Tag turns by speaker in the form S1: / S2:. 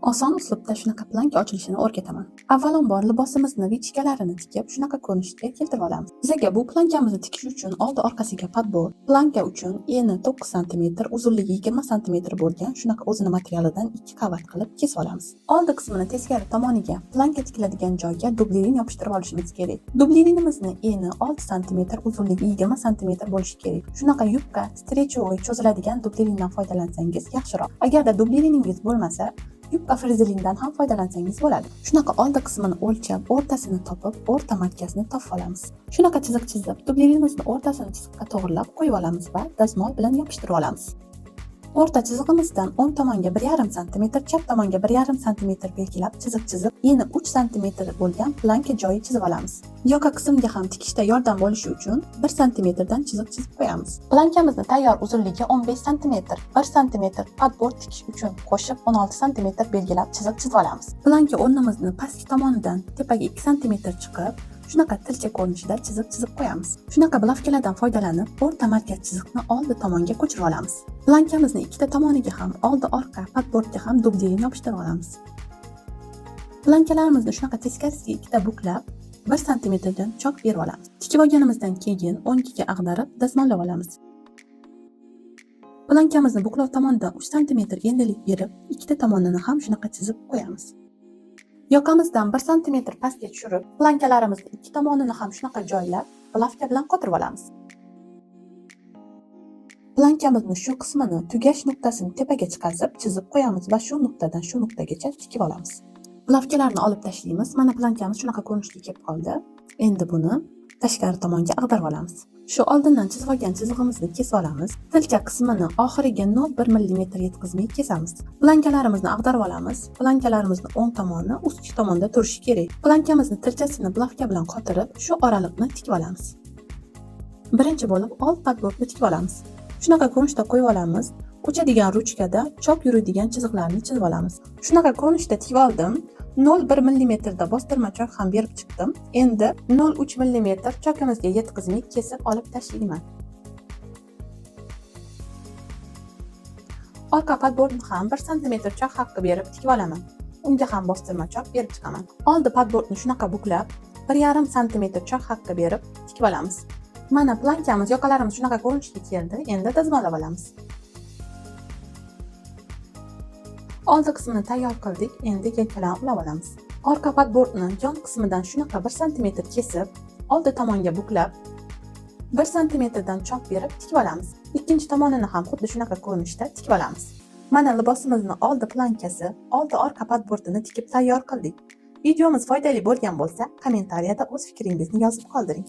S1: Oson uslubda shunaqa planka ochilishini o'rgataman. Avvalambor libosimizni вытачкalarini tikib, shunaqa ko'rinishga keltirib olamiz. Bizaga bu plankamizni tikish uchun oldi orqasiga подбор, planka uchun eni 9 sm, uzunligi 20 sm bo'lgan shunaqa o'zini materialidan 2 qavat qilib kesib olamiz. Oldi qismini teskari tomoniga planka tikiladigan joyga дублерин yopishtirib olishimiz kerak. Dublirinimizni eni 6 sm, uzunligi 20 sm bo'lishi kerak. Shunaqa yupqa, стрейчевый cho'ziladigan dublerindan foydalansangiz yaxshiroq. Agarda dubleriningiz bo'lmasa, yupqa flizelindan ham foydalansangiz bo'ladi. Shunaqa oldi qismini o'lchab, o'rtasini topib, o'rta markazini topib olamiz. Shunaqa chiziq chizib, dublerinimizni o'rtasini chiziqqa to'g'rilab qo'yib olamiz va dazmol bilan yopishtirib olamiz. O'rta chizig'imizdan o'ng tomonga 1,5 sm, chap tomonga 1,5 sm belgilab chiziq chizib, eni 3 sm bo'lgan planka joyi chizib olamiz. Yoqa qismga ham tikishda yordam bo'lishi uchun 1 sm dan chiziq chizib qo'yamiz. Plankamizni tayyor uzunligi 15 sm, 1 sm подбор tikish uchun qo'shib 16 sm belgilab chiziq chizib olamiz. Planka o'rnimizni pastki tomonidan tepaga 2 sm chiqib, shunaqa tilcha ko'rinishida chiziq chizib qo'yamiz. Shunaqa булавка lardan foydalanib, o'rta markaz chiziqni oldi tomonga ko'chirib olamiz. Plankamizni ikkita tomoniga ham, oldi orqa подбор ga ham дублерин yopishtirib olamiz. Plankalarimizni shunaqa teskarisiga ikkita buklab, 1 sm dan chok berib olamiz. Tikib olganimizdan keyin o'ngiga ag'darib dazmollab olamiz. Plankamizni buklov tomonidan 3 sm endilik berib, ikkita tomonini ham shunaqa chizib qo'yamiz. Yoqamizdan 1 sm pastga tushirib, plankalarimizni ikki tomonini ham shunaqa joylab, булавка bilan qotirib olamiz. Plankamizni shu qismini tugash nuqtasini tepaga chiqazib, chizib qo'yamiz va shu nuqtadan shu nuqtagacha tikib olamiz. Булавка larni olib tashlaymiz. Mana plankamiz shunaqa ko'rinishga kelib qoldi. Endi buni tashqari tomonga ag'darib olamiz. Shu oldindan chizib olgan chizig'imizni kesib olamiz. Tilcha qismini oxiriga 0,1 mm yetkazmay kesamiz. Plankalarimizni ag'darib olamiz. Plankalarimizni o'ng tomoni ustki tomonda turishi kerak. Plankamizni tilchasini булавка bilan qotirib, shu oraliqni tikib olamiz. Birinchi bo'lib old подбор ni tikib olamiz. Shunaqa ko'rinishda qo'yib olamiz. O'chadigan ruchkada chok yuradigan chiziqlarni chizib olamiz. Shunaqa ko'rinishda tikib oldim. 0,1 mm da bostirma chok ham berib chiqdim. Endi 0,3 mm chokimizga yetkazmay kesib olib tashlayman. Orqa подбор ni ham 1 sm chok haqqi berib tikib olaman. Unga ham bostirma chok berib chiqaman. Oldi подбор ni shunaqa buklab, 1,5 sm chok haqqi berib tikib olamiz. Mana plankamiz, yoqalarimiz shunaqa ko'rinishga keldi. Endi dazmollab olamiz. Oldi qismini tayyor qildik, endi yelkalarni ulab olamiz. Orqa подбор ni yon qismidan shunaqa 1 sm kesib, oldi tomonga buklab, 1 sm dan chok berib tikib olamiz. Ikkinchi tomonini ham xuddi shunaqa ko'rinishda tikib olamiz. Mana libosimizni oldi plankasi, oldi orqa подбор ini tikib tayyor qildik. Videomiz foydali bo'lgan bo'lsa, kommentariyada o'z fikringizni yozib qoldiring.